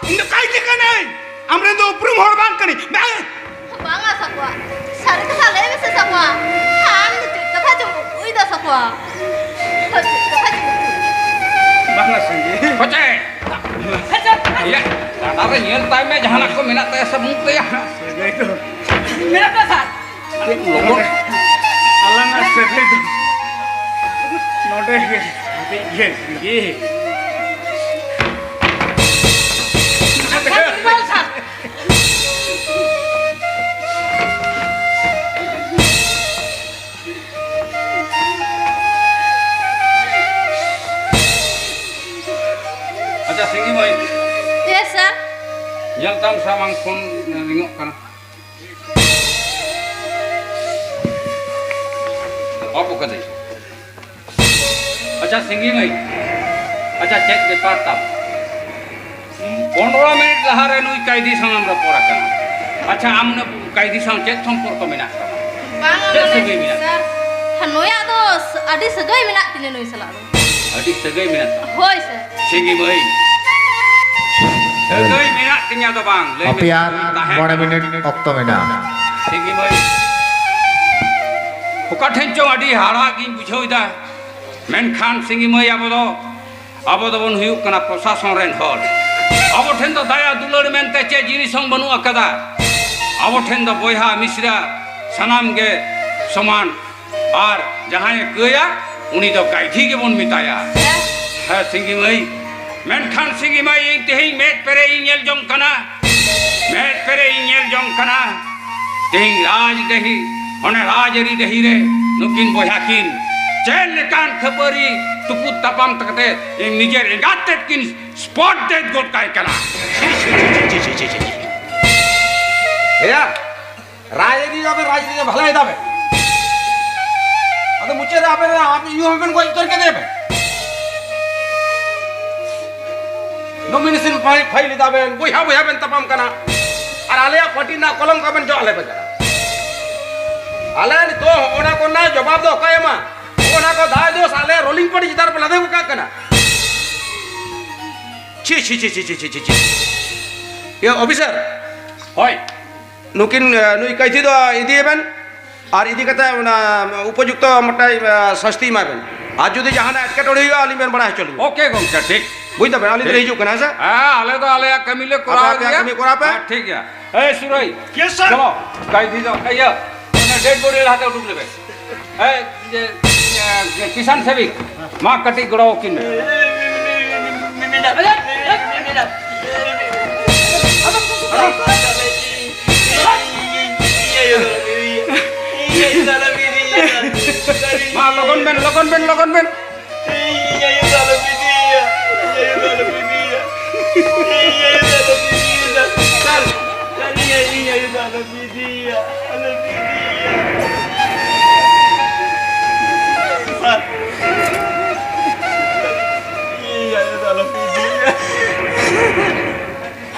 ᱤᱧ ᱫᱚ ᱠᱟᱭᱫᱤ ᱠᱟᱹᱱᱟᱹᱧ᱾ ᱟᱢᱨᱮᱱ ᱫᱚ ᱩᱯᱨᱩᱢ ᱦᱚᱲ ᱵᱟᱝ ᱠᱟᱹᱱᱟᱹᱧ᱾ ᱵᱮ- ᱵᱟᱝᱟ ᱥᱟᱠᱣᱟ᱾ ᱥᱟᱹᱨᱤ ᱠᱟᱛᱷᱟ ᱞᱟᱹᱭ ᱢᱮᱥᱮ ᱥᱟᱠᱣᱟ᱾ ᱟᱢ ᱫᱚ ᱪᱮᱫ ᱠᱟᱛᱷᱟ ᱪᱚᱢ ᱩᱠᱩᱭᱮᱫᱟ ᱥᱟᱠᱣᱟ? ᱪᱮᱫ ᱠᱟᱛᱷᱟ ᱪᱚᱢ ᱩᱠᱩᱭᱮᱫᱟ? ᱵᱟᱝᱟ ᱥᱟᱸᱜᱮ᱾ ᱯᱟᱪᱮ᱾ ᱤᱭᱟᱹ, ᱜᱟᱰᱟ ᱨᱮ ᱧᱮᱞ ᱛᱟᱭ ᱢᱮ, ᱡᱟᱦᱟᱱᱟᱜ ᱠᱚ ᱢᱮᱱᱟᱜ ᱛᱟᱭᱟ ᱥᱮ ᱵᱟᱹᱱᱩᱜ ᱛᱟᱭᱟ᱾ ᱥᱟᱹᱜᱟᱹᱭ ᱫᱚ ᱢᱮᱱᱟᱜ ᱛᱟᱭᱟ ᱥᱟᱨ᱾ ᱪᱮᱫ ᱞᱚᱜᱚᱱ? ᱟᱞᱟᱝᱟᱜ ᱥᱟᱹᱜᱟᱹᱭ ᱫᱚ ᱱᱚᱰᱮ ᱜᱮ ᱦᱟᱹᱵᱤᱡ ᱜᱮ ᱥᱟᱸᱜᱮ᱾ ᱥᱟᱨ᱾ ᱟᱪᱪᱷᱟ, ᱥᱤᱸᱜᱤ ᱢᱟᱹᱭ᱾ ᱦᱮᱸ, ᱥᱟᱨ᱾ ᱧᱮᱞ ᱛᱟᱢ ᱥᱮ ᱟᱢᱟᱝ ᱯᱷᱳᱱ ᱨᱤᱝᱚᱜ ᱠᱟᱱᱟ᱾ ᱚᱯᱷ ᱠᱟᱹᱫᱟᱹᱧ᱾ ᱟᱪᱪᱷᱟ, ᱥᱤᱸᱜᱤ ᱢᱟᱹᱭ᱾ ᱟᱪᱪᱷᱟ, ᱪᱮᱫ ᱵᱮᱯᱟᱨ ᱛᱟᱢ? ᱯᱚᱱᱨᱚ ᱢᱤᱱᱤᱴ ᱞᱟᱦᱟ ᱨᱮ ᱱᱩᱭ ᱠᱟᱭᱫᱤ ᱥᱟᱶ ᱮᱢ ᱨᱚᱯᱚᱲ ᱟᱠᱟᱱᱟ᱾ ᱟᱪᱪᱷᱟ, ᱟᱢ ᱱᱩᱭ ᱠᱟᱭᱫᱤ ᱥᱟᱶ ᱪᱮᱫ ᱥᱚᱢᱯᱚᱨᱠᱚ ᱢᱮᱱᱟᱜ ᱛᱟᱢᱟ? ᱵᱟᱝᱟ, ᱪᱮᱫ ᱢᱟᱱᱮ, ᱥᱟᱹᱜᱟᱹᱭ ᱢᱮᱱᱟᱜ ᱛᱟᱢᱟ? ᱥᱟᱨ, ᱱᱩᱭᱟᱜ ᱫᱚ ᱥ-, ᱟᱹᱰᱤ ᱥᱟᱹᱜᱟᱹᱭ ᱢᱮᱱᱟᱜ ᱛᱤᱧᱟᱹ ᱱᱩᱭ ᱥᱟᱞᱟᱜ ᱫᱚ᱾ ᱟᱹᱰᱤ ᱥᱟᱹᱜᱟᱹᱭ ᱢᱮᱱᱟᱜ ᱛᱟᱢᱟ? ᱦᱳᱭ, ᱥᱟᱨ᱾ ᱥᱤᱸᱜᱤ ᱢᱟᱹᱭ, ᱥᱟᱹᱜᱟᱹᱭ ᱢᱮᱱᱟᱜ ᱛᱤᱧᱟᱹ ᱫᱚ ᱵᱟᱝ, ᱞᱟᱹᱭ ᱢᱮ, ᱟᱯᱮᱭᱟᱜ ᱛᱟᱦᱮᱸ ᱢᱚᱬᱮ ᱠᱟᱱᱟ᱾ ᱢᱤᱱᱤᱴ ᱚᱠᱛᱚ ᱢᱮᱱᱟᱜᱼᱟ᱾ ᱥᱤᱸᱜᱤ ᱢᱟᱹᱭ, ᱚᱠᱟ ᱴᱷᱮᱱ ᱪᱚᱝ ᱟᱹᱰᱤ ᱦᱟᱦᱟᱲᱟᱜ ᱜᱤᱧ ᱵᱩᱡᱷᱟᱹᱣ ᱮᱫᱟ᱾ ᱢᱮᱱᱠᱷᱟᱱ ᱥᱤᱸᱜᱤ ᱢᱟᱹᱭ, ᱟᱵᱚ ᱫᱚ, ᱟᱵᱚ ᱫᱚᱵᱚᱱ ᱦᱩᱭᱩᱜ ᱠᱟᱱᱟ ᱯᱨᱚᱥᱟᱥᱚᱱ ᱨᱮᱱ ᱦᱚᱲ᱾ ᱟᱵᱚ ᱴᱷᱮᱱ ᱫᱚ ᱫᱟᱭᱟ ᱫᱩᱞᱟᱹᱲ ᱢᱮᱱᱛᱮ ᱪᱮᱫ ᱡᱤᱱᱤᱥ ᱦᱚᱸ ᱵᱟᱹᱱᱩᱜ ᱟᱠᱟᱫᱟ᱾ ᱟᱵᱚ ᱴᱷᱮᱱ ᱫᱚ ᱵᱚᱭᱦᱟ ᱢᱤᱥᱨᱟ ᱥᱟᱱᱟᱢ ᱜᱮ ᱥᱚᱢᱟᱱ᱾ ᱟᱨ ᱡᱟᱦᱟᱸᱭᱮ ᱠᱟᱹᱭᱟ, ᱩᱱᱤ ᱫᱚ ᱠᱟᱭᱫᱷᱤ ᱜᱮᱵᱚᱱ ᱢᱮᱛᱟᱭᱟ᱾ ᱦᱮᱸ᱾ ᱦᱮᱸ, ᱥᱤᱸᱜᱤ ᱢᱟᱹᱭ᱾ ᱢᱮᱱᱠᱷᱟᱱ ᱥᱤᱸᱜᱤ ᱢᱟᱹᱭ, ᱤᱧ ᱛᱮᱦᱮᱧ ᱢᱮᱫ ᱯᱮᱨᱮᱡ ᱤᱧ ᱧᱮᱞ ᱡᱚᱝ ᱠᱟᱱᱟ᱾ ᱢᱮᱫ ᱯᱮᱨᱮᱡ ᱤᱧ ᱧᱮᱞ ᱡᱚᱝ ᱠᱟᱱᱟ᱾ ᱛᱮᱦᱮᱧ ᱨᱟᱡᱽ ᱰᱟᱹᱦᱤ, ᱚᱱᱮ ᱨᱟᱡᱽᱟᱹᱨᱤ ᱰᱟᱹᱦᱤ ᱨᱮ ᱱᱩᱠᱤᱱ ᱵᱚᱭᱦᱟ ᱠᱤᱱ ᱪᱮᱫ ᱞᱮᱠᱟᱱ ᱠᱷᱟᱹᱯᱟᱹᱨᱤ ᱛᱩᱯᱩᱫ ᱛᱟᱯᱟᱢ ᱠᱟᱛᱮ ᱱᱤᱡᱮᱨ ᱮᱸᱜᱟᱛ ᱛᱮᱫ ᱠᱤᱱ spot death ᱜᱚᱫ ᱠᱟᱭ ᱠᱟᱱᱟ᱾ ᱮᱭᱟ, ᱨᱟᱡᱽᱟᱹᱨᱤ ᱫᱚ ᱟᱯᱮ ᱨᱟᱡᱽᱟᱹᱨᱤ ᱫᱚ ᱵᱷᱟᱞᱮ ᱫᱟᱵᱮ᱾ ᱟᱫᱚ ᱢᱩᱪᱟᱹᱫ ᱨᱮ ᱟᱯᱮ ᱨᱮᱱ ᱟᱯᱮ ᱤᱭᱩ ᱦᱚᱸᱵᱮᱱ ᱜᱚᱡ ᱩᱛᱟᱹᱨ ᱠᱮᱫᱮᱭᱟ ᱯᱮ᱾ ᱱᱚᱢᱤᱱᱮᱥᱚᱱ ᱯᱷᱟᱭᱤᱞ ᱮᱫᱟ ᱵᱮᱱ, ᱵᱚᱭᱦᱟ ᱵᱚᱭᱦᱟ ᱵᱮᱱ ᱛᱟᱯᱟᱢ ᱠᱟᱱᱟ, ᱟᱨ ᱟᱞᱮᱭᱟᱜ ᱯᱟᱨᱴᱤ ᱨᱮᱱᱟᱜ ᱠᱚᱞᱚᱢ ᱠᱚ ᱵᱮᱱ ᱡᱚᱜ ᱟᱞᱮ ᱠᱟᱱᱟ᱾ ᱟᱞᱮ ᱱᱤᱛᱚᱜ ᱚᱱᱟ ᱠᱚ ᱨᱮᱱᱟᱜ ᱡᱚᱵᱟᱵ ᱫᱚ ᱚᱠᱚᱭ ᱮᱢᱟ? ᱚᱱᱟ ᱠᱚ ᱫᱟᱭ ᱫᱳᱥ ᱟᱞᱮ ᱨᱳᱞᱤᱝ ᱯᱟᱨᱴᱤ ᱪᱮᱛᱟᱱ ᱨᱮ ᱞᱟᱫᱮ ᱜᱚᱫ ᱠᱟᱜ ᱠᱟᱱᱟ᱾ ᱪᱷᱤ, ᱪᱷᱤ, ᱪᱷᱤ᱾ ᱤᱭᱟᱹ ᱚᱯᱷᱤᱥᱟᱨ, ᱦᱳᱭ᱾ ᱱᱩᱠᱤᱱ, ᱱᱩᱭ ᱠᱟᱹᱭᱫᱷᱤ ᱫᱚ ᱤᱫᱤᱭᱮ ᱵᱮᱱ᱾ ᱟᱨ ᱤᱫᱤ ᱠᱟᱛᱮ ᱚᱱᱟ ᱩᱯᱚᱡᱩᱠᱛᱚ ᱢᱤᱫᱴᱟᱝ, ᱟ, ᱥᱟᱥᱛᱤ ᱮᱢᱟᱭ ᱵᱮᱱ᱾ ᱟᱨ ᱡᱩᱫᱤ ᱡᱟᱦᱟᱱᱟᱜ ᱮᱴᱠᱮᱴᱚᱬᱮ ᱦᱩᱭᱩᱜᱼᱟ, ᱟᱹᱞᱤᱧ ᱵᱮᱱ ᱵᱟᱲᱟᱭ ᱦᱚᱪᱚ ᱞᱤᱧᱟ᱾ ᱳᱠᱮ ᱜᱚᱢᱠᱮ, ᱴᱷᱤᱠ᱾ ᱵᱩᱡ ᱫᱟᱵᱮᱱ, ᱟᱹᱞᱤᱧ ᱫᱚᱞᱤᱧ ᱦᱤᱡᱩᱜ ᱠᱟᱱᱟ, ᱦᱮᱸ ᱥᱮ? ᱦᱮᱸ, ᱟᱞᱮ ᱫᱚ ᱟᱞᱮᱭᱟᱜ ᱠᱟᱹᱢᱤ ᱞᱮ ᱠᱚᱨᱟᱣ ᱟᱯᱮ ᱟᱯᱮᱭᱟᱜ ᱜᱮᱭᱟ᱾ ᱠᱟᱹᱢᱤ ᱠᱚᱨᱟᱣ ᱯᱮ᱾ ᱦᱮᱸ, ᱴᱷᱤᱠ ᱜᱮᱭᱟ᱾ ᱮᱭ ᱥᱩᱨᱟᱹᱭ, ᱪᱚᱞᱚ, ᱠᱟᱭᱫᱷᱤ ᱫᱚ, ᱤᱭᱟᱹ, ᱚᱱᱟ ᱰᱮᱰ ᱵᱚᱰᱤ ᱞᱟᱦᱟᱛᱮ ᱩᱰᱩᱠ ᱞᱮᱵᱮᱱ᱾ ᱮᱭ, ᱡᱮ, ᱮ, ᱠᱤᱥᱟᱱ ᱥᱮᱵᱤᱠ, ᱢᱟ ᱠᱟᱹᱴᱤᱡ ᱜᱚᱲᱚ ᱟᱹᱠᱤᱱ ᱢᱮ᱾ ᱢᱟ ᱞᱚᱜᱚᱱ ᱵᱮᱱ, ᱞᱚᱜᱚᱱ ᱵᱮᱱ, ᱞᱚᱜᱚᱱ ᱵᱮᱱ᱾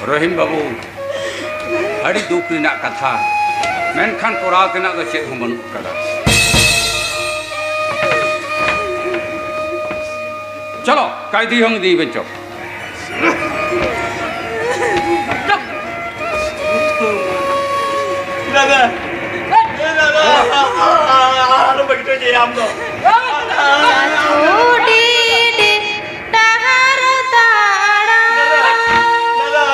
ᱨᱚᱦᱤᱢ ᱵᱟᱹᱵᱩ, ᱟᱹᱰᱤ ᱫᱩᱠ ᱨᱮᱱᱟᱜ ᱠᱟᱛᱷᱟ, ᱢᱮᱱᱠᱷᱟᱱ ᱠᱚᱨᱟᱣ ᱛᱮᱱᱟᱜ ᱫᱚ ᱪᱮᱫ ᱦᱚᱸ ᱵᱟᱹᱱᱩᱜ ᱟᱠᱟᱫᱟ᱾ ᱪᱚᱞᱚ, ᱠᱟᱭᱫᱷᱤ ᱦᱚᱸ ᱤᱫᱤᱭᱮ ᱵᱮᱱ ᱪᱚ᱾ ᱫᱟᱫᱟ, ᱫᱟᱫᱟ, ᱟᱞᱚᱢ ᱵᱟᱹᱜᱤ ᱦᱚᱪᱚᱭᱟ ᱟᱢ ᱫᱚ᱾ ᱪᱟᱪᱳᱰᱤ ᱰᱟᱦᱟᱨ ᱛᱟᱲᱟᱢ᱾ ᱫᱟᱫᱟ,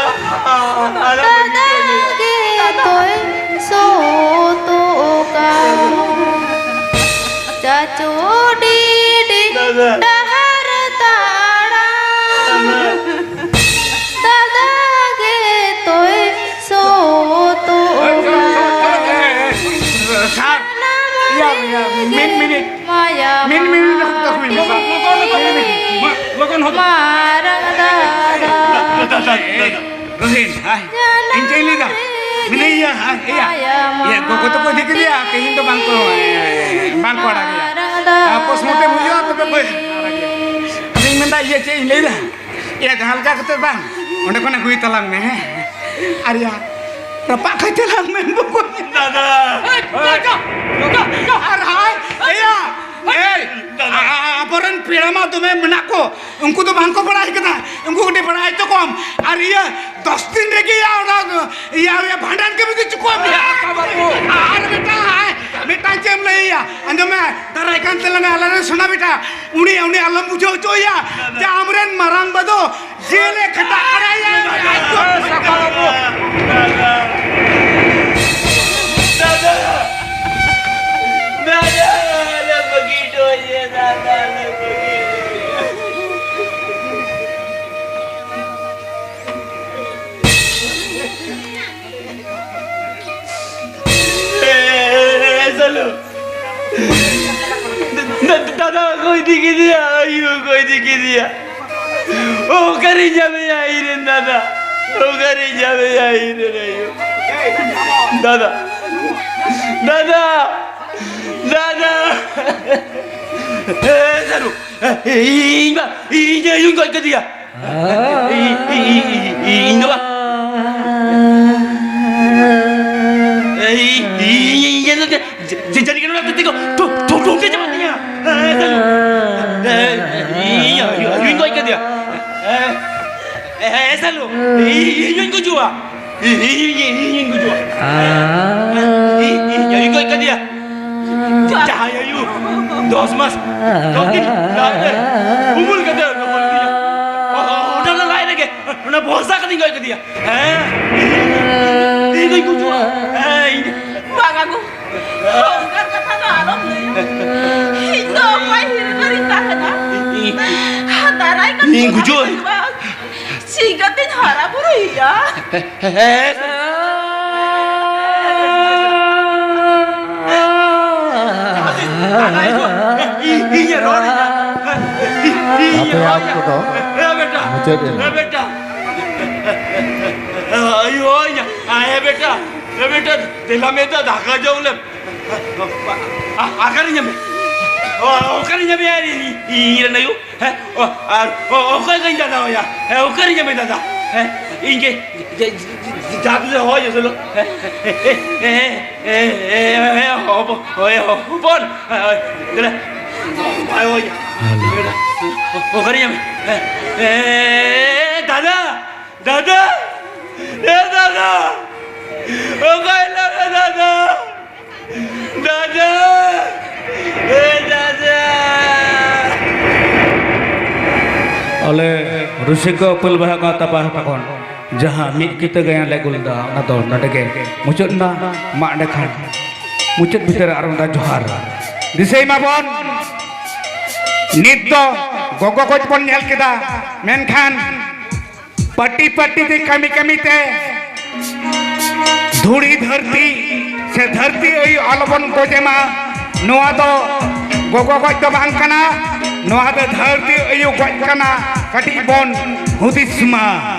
ᱟᱞᱚᱢ ᱵᱟᱹᱜᱤ ᱫᱟᱫᱟ ᱦᱚᱪᱚᱭᱟ᱾ ᱜᱮ ᱛᱚᱭ ᱥᱚᱛᱚᱜ ᱠᱟᱱ᱾ ᱪᱟᱪᱳᱰᱤ ᱫᱟᱫᱟ᱾ ᱰᱟᱦᱟᱨ ᱛᱟᱲᱟᱢ᱾ ᱫᱟᱫᱟ᱾ ᱫᱟᱫᱟ ᱜᱮ ᱛᱚᱭ ᱥᱚᱛᱚᱜ ᱠᱟᱱ᱾ ᱥᱟᱨ, ᱤᱭᱟᱹ, ᱤᱭᱟᱹ, ᱢᱤᱫ ᱢᱤᱱᱤᱴ᱾ ᱢᱟᱭᱟ ᱢᱤᱫ ᱢᱤᱱᱤᱴ ᱚᱠᱛᱚ ᱦᱩᱭ ᱮᱱᱟ᱾ ᱢᱟᱨᱟᱝ ᱫᱟᱫᱟ᱾ ᱫᱟᱫᱟ, ᱫᱟᱫᱟ, ᱫᱟᱫᱟ᱾ ᱨᱳᱦᱤᱱ, ᱦᱟᱭ᱾ ᱤᱧ ᱪᱮᱫ ᱤᱧ ᱞᱟᱹᱭᱫᱟ? ᱢᱮᱱᱟᱭᱟ, ᱦᱟᱭ, ᱮᱭᱟ᱾ ᱤᱭᱟᱹ, ᱜᱚᱜᱚ ᱛᱟᱠᱚ ᱤᱫᱤ ᱠᱮᱫᱮᱭᱟ, ᱛᱮᱦᱮᱧ ᱫᱚ ᱵᱟᱝ ᱠᱚ, ᱮ, ᱵᱟᱝ ᱠᱚ ᱟᱲᱟᱜᱮᱭᱟ᱾ ᱟᱨ postmortem ᱦᱩᱭᱩᱜᱼᱟ, ᱛᱚᱵᱮ ᱠᱚ ᱟᱲᱟᱜᱮᱭᱟ᱾ ᱟᱫᱚᱧ ᱢᱮᱱᱫᱟ, ᱤᱭᱟᱹ, ᱪᱮᱫ ᱤᱧ ᱞᱟᱹᱭᱫᱟ? ᱮᱭᱟ, ᱡᱟᱦᱟᱸ ᱞᱮᱠᱟ ᱠᱟᱛᱮ ᱵᱟᱝ, ᱚᱸᱰᱮ ᱠᱷᱚᱱ ᱟᱹᱜᱩᱭ ᱛᱟᱞᱟᱝ ᱢᱮ, ᱦᱮᱸ? ᱟᱨ ᱭᱟ, ᱨᱟᱯᱟᱜ ᱠᱟᱭ ᱛᱟᱞᱟᱝ ᱢᱮ, ᱵᱚᱠᱚᱧ᱾ ᱫᱟᱫᱟ᱾ ᱮᱭ, ᱡᱟ, ᱡᱟ, ᱡᱟ, ᱡᱟ᱾ ᱟᱨ ᱦᱟᱭ, ᱮᱭᱟ, ᱮᱭ, ᱫᱟᱫᱟ᱾ ᱟ-, ᱟ-, ᱟᱵᱚᱨᱮᱱ ᱯᱮᱲᱟ ᱢᱟ ᱫᱚᱢᱮ ᱢᱮᱱᱟᱜ ᱠᱚ, ᱩᱱᱠᱩ ᱫᱚ ᱵᱟᱝ ᱠᱚ ᱵᱟᱲᱟᱭ ᱠᱟᱫᱟ, ᱩᱱᱠᱩ ᱠᱟᱹᱴᱤᱡ ᱵᱟᱲᱟᱭ ᱦᱚᱪᱚ ᱠᱚᱢ᱾ ᱟᱨ ᱤᱭᱟᱹ, ᱫᱚᱥ ᱫᱤᱱ ᱨᱮᱜᱮ ᱭᱟ, ᱚᱱᱟ, ᱤᱭᱟᱹ, ᱤᱭᱟᱹ, ᱵᱷᱟᱸᱰᱟᱱ ᱠᱟᱹᱢᱤ ᱫᱚ ᱪᱩᱠᱟᱹᱣ ᱢᱮᱭᱟ᱾ ᱟᱨ ᱢᱤᱫᱴᱟᱝ, ᱦᱟᱭ, ᱢᱤᱫᱴᱟᱝ ᱪᱮᱫ ᱮᱢ ᱞᱟᱹᱭᱟ? ᱟᱸᱡᱚᱢ ᱢᱮ, ᱫᱟᱨᱟᱭ ᱠᱟᱱ ᱛᱟᱞᱟᱝᱟ ᱟᱞᱮ ᱨᱮᱱ ᱥᱳᱱᱟ ᱵᱮᱴᱟ, ᱩᱱᱤ, ᱩᱱᱤ ᱟᱞᱚᱢ ᱵᱩᱡᱷᱟᱹᱣ ᱦᱚᱪᱚᱭᱟ ᱡᱮ ᱟᱢᱨᱮᱱ ᱢᱟᱨᱟᱝ ᱵᱟ ᱫᱚ ᱡᱮᱞᱮ ᱠᱷᱟᱴᱟᱜ ᱠᱟᱱᱟᱭᱟ᱾ ᱫᱟᱫᱟ! ᱫᱟᱫᱟ! ᱫᱟᱫᱟ! ᱟᱞᱮ ᱵᱟᱹᱜᱤ ᱦᱚᱴᱚ ᱟᱹᱧᱟ, ᱫᱟᱫᱟ, ᱟᱞᱮ ᱵᱟᱹᱜᱤ ᱦᱚᱴᱚ ᱟᱹᱧᱟ᱾ ᱮ, ᱮ, ᱮ, ᱥᱟᱞᱩ᱾ ᱫᱟ-, ᱫᱟ-, ᱫᱟᱫᱟ ᱠᱚ ᱤᱫᱤ ᱠᱮᱫᱮᱭᱟ, ᱟᱭᱩ ᱠᱚ ᱤᱫᱤ ᱠᱮᱫᱮᱭᱟ᱾ ᱚᱠᱟᱨᱮ ᱧᱟᱢᱮᱭᱟ ᱤᱧ ᱨᱮᱱ ᱫᱟᱫᱟ? ᱚᱠᱟᱨᱮ ᱧᱟᱢᱮᱭᱟ ᱤᱧ ᱨᱮᱱ ᱟᱭᱩ? ᱫᱟᱫᱟ, ᱫᱟᱫᱟ, ᱫᱟᱫᱟ᱾ ᱮ, ᱥᱟᱞᱩ, ᱮ, ᱤᱧ ᱵᱟ, ᱤᱧ ᱟᱭᱩᱧ ᱜᱚᱡ ᱠᱮᱫᱮᱭᱟ᱾ ᱤᱧ, ᱤᱧ, ᱤᱧ, ᱤᱧ, ᱤᱧ ᱫᱚ ᱵᱟᱝ᱾ ᱤᱧ, ᱤᱧ, ᱤᱧ, ᱤᱧ, ᱡᱮ, ᱡᱮ, ᱡᱟᱹᱱᱤᱡ ᱠᱷᱟᱱ ᱚᱱᱟ ᱛᱤ ᱠᱚ ᱴᱷᱩ-, ᱴᱷᱩ-, ᱴᱷᱩ-, ᱴᱷᱩ-, ᱪᱟᱵᱟᱜ ᱛᱤᱧᱟ᱾ ᱤᱧ, ᱤᱧ, ᱤᱧ ᱜᱚᱡ ᱠᱮᱫᱮᱭᱟ᱾ ᱮ, ᱮ, ᱥᱟᱞᱩ, ᱤᱧ, ᱤᱧ ᱦᱚᱧ ᱜᱩᱡᱩᱜᱼᱟ᱾ ᱤᱧ, ᱤᱧ, ᱤᱧ, ᱤᱧ ᱜᱩᱡᱩᱜᱼᱟ᱾ ᱤᱧ, ᱤᱧ, ᱤᱧ ᱜᱚᱡ ᱠᱮᱫᱮᱭᱟ᱾ ᱡᱟᱦᱟᱸᱭ ᱟᱭᱳ ᱫᱚᱥ ᱢᱟᱥ, ᱫᱚᱥ ᱫᱤᱱ ᱞᱟᱡ ᱨᱮ ᱩᱢᱩᱞ ᱠᱟᱛᱮ ᱦᱚᱯᱚᱱ ᱞᱮᱫᱮᱭᱟ᱾ ᱚᱱᱟ ᱞᱟᱡ ᱨᱮᱜᱮ, ᱚᱱᱟ ᱵᱷᱚᱨᱥᱟ ᱠᱟᱛᱮᱧ ᱜᱚᱡ ᱠᱮᱫᱮᱭᱟ᱾ ᱦᱮᱸ? ᱤᱧ ᱫᱚᱧ ᱜᱩᱡᱩᱜᱼᱟ᱾ ᱦᱮᱸ, ᱤᱧ ᱵᱟᱝᱟ ᱜᱳ, ᱚᱱᱠᱟᱱ ᱠᱟᱛᱷᱟ ᱫᱚ ᱟᱞᱚᱢ ᱞᱟᱹᱭᱟ᱾ ᱤᱧ ᱫᱚ ᱚᱠᱚᱭ ᱦᱤᱨᱤ ᱨᱤᱧ ᱛᱟᱦᱮᱱᱟ? ᱫᱟᱨᱟᱭ ᱠᱟᱱ ᱤᱧ ᱵᱚᱸᱜᱟ ᱜᱩᱡᱩᱜ ᱟᱹᱧ᱾ ᱦᱤᱡᱩᱜᱼᱟ᱾ ᱪᱤᱠᱟᱹᱛᱤᱧ ᱦᱟᱨᱟ ᱵᱩᱨᱩᱭᱮᱭᱟ? ᱦᱮᱸ᱾ ᱤᱧ, ᱤᱧ ᱨᱚᱲ ᱮᱫᱟ᱾ ᱤᱧ ᱟᱯᱮᱭᱟᱜ ᱨᱚᱲ ᱮᱫᱟ᱾ ᱚᱠᱛᱚ ᱫᱚ ᱦᱮᱸ ᱵᱮᱴᱟ᱾ ᱢᱩᱪᱟᱹᱫ ᱮᱱᱟ᱾ ᱦᱮᱸ ᱵᱮᱴᱟ᱾ ᱟᱭᱳ, ᱤᱧ, ᱦᱮᱸ ᱵᱮᱴᱟ᱾ ᱦᱮᱸ ᱵᱮᱴᱟ, ᱫᱮᱞᱟ ᱢᱮ ᱫᱟ, ᱫᱟᱠᱟ ᱡᱚᱢ ᱞᱮᱢ᱾ ᱟ-, ᱚᱠᱟᱨᱮ ᱧᱟᱢᱮ? ᱚ, ᱚᱠᱟᱨᱮ ᱧᱟᱢᱮᱭᱟ ᱤᱧ, ᱤᱧ ᱨᱮᱱ ᱟᱭᱳ? ᱦᱮᱸ? ᱚ, ᱟᱨ ᱚ, ᱚᱠᱚᱭ ᱠᱚᱧ ᱫᱟᱫᱟ ᱟᱭᱟ? ᱦᱮᱸ, ᱚᱠᱟᱨᱮ ᱧᱟᱢᱮ ᱫᱟᱫᱟ? ᱦᱮᱸ? ᱤᱧ ᱜᱮ ᱡᱟ-, ᱡᱟ-, ᱡᱟ-, ᱡᱟᱫᱩ ᱦᱚᱭ ᱡᱚᱥᱚᱞᱚ᱾ ᱦᱮᱸ? ᱦᱮᱸ, ᱦᱮᱸ, ᱦᱚᱯᱚ-, ᱦᱚᱭ, ᱦᱚᱯᱚᱱ᱾ ᱦᱮᱸ, ᱦᱳᱭ, ᱫᱮᱞᱟ᱾ ᱦᱳᱭ, ᱦᱳᱭ᱾ ᱚᱠᱟᱨᱮ ᱧᱟᱢᱮ? ᱦᱮᱸ, ᱦᱮᱸ, ᱫᱟᱫᱟ, ᱫᱟᱫᱟ, ᱮ ᱫᱟᱫᱟ, ᱚᱠᱟᱭ ᱱᱟᱢ ᱫᱟᱫᱟ? ᱫᱟᱫᱟ! ᱮ ᱫᱟᱫᱟ! ᱟᱞᱮ ᱨᱩᱥᱤᱠᱟ ᱩᱯᱟᱹᱞ ᱵᱟᱦᱟ ᱜᱟᱶᱛᱟ ᱯᱟᱦᱴᱟ ᱠᱷᱚᱱ ᱡᱟᱦᱟᱸ ᱢᱤᱫ ᱠᱤᱛᱟᱹ ᱜᱟᱭᱟᱱ ᱞᱮ ᱟᱹᱜᱩ ᱞᱮᱫᱟ, ᱚᱱᱟ ᱫᱚ ᱱᱚᱰᱮ ᱜᱮ ᱢᱩᱪᱟᱹᱫ ᱮᱱᱟ᱾ ᱢᱟ ᱮᱸᱰᱮᱠᱷᱟᱱ ᱢᱩᱪᱟᱹᱫ ᱵᱷᱤᱛᱟᱹᱨ ᱨᱮ ᱟᱨ ᱢᱤᱫ ᱫᱷᱟᱣ ᱡᱚᱦᱟᱨ᱾ ᱫᱤᱥᱟᱹᱭ ᱢᱟᱵᱚᱱ, ᱱᱤᱛ ᱫᱚ ᱜᱚᱜᱚ ᱜᱚᱡ ᱵᱚᱱ ᱧᱮᱞ ᱠᱮᱫᱟ, ᱢᱮᱱᱠᱷᱟᱱ ᱯᱟᱹᱴᱤ ᱯᱟᱹᱴᱤ ᱛᱮ ᱠᱟᱹᱢᱤ ᱠᱟᱹᱢᱤ ᱛᱮ ᱫᱷᱩᱲᱤ ᱫᱷᱟᱹᱨᱛᱤ ᱥᱮ ᱫᱷᱟᱹᱨᱛᱤ ᱟᱭᱳ ᱟᱞᱚᱵᱚᱱ ᱜᱚᱡᱮ ᱢᱟ᱾ ᱱᱚᱣᱟ ᱫᱚ ᱜᱚᱜᱚ ᱜᱚᱡ ᱫᱚ ᱵᱟᱝ ᱠᱟᱱᱟ, ᱱᱚᱣᱟ ᱫᱚ ᱫᱷᱟᱹᱨᱛᱤ ᱟᱭᱳ ᱜᱚᱡ ᱠᱟᱱᱟ᱾ ᱠᱟᱹᱴᱤᱡ ᱵᱚᱱ ᱦᱩᱫᱤᱥ ᱢᱟ᱾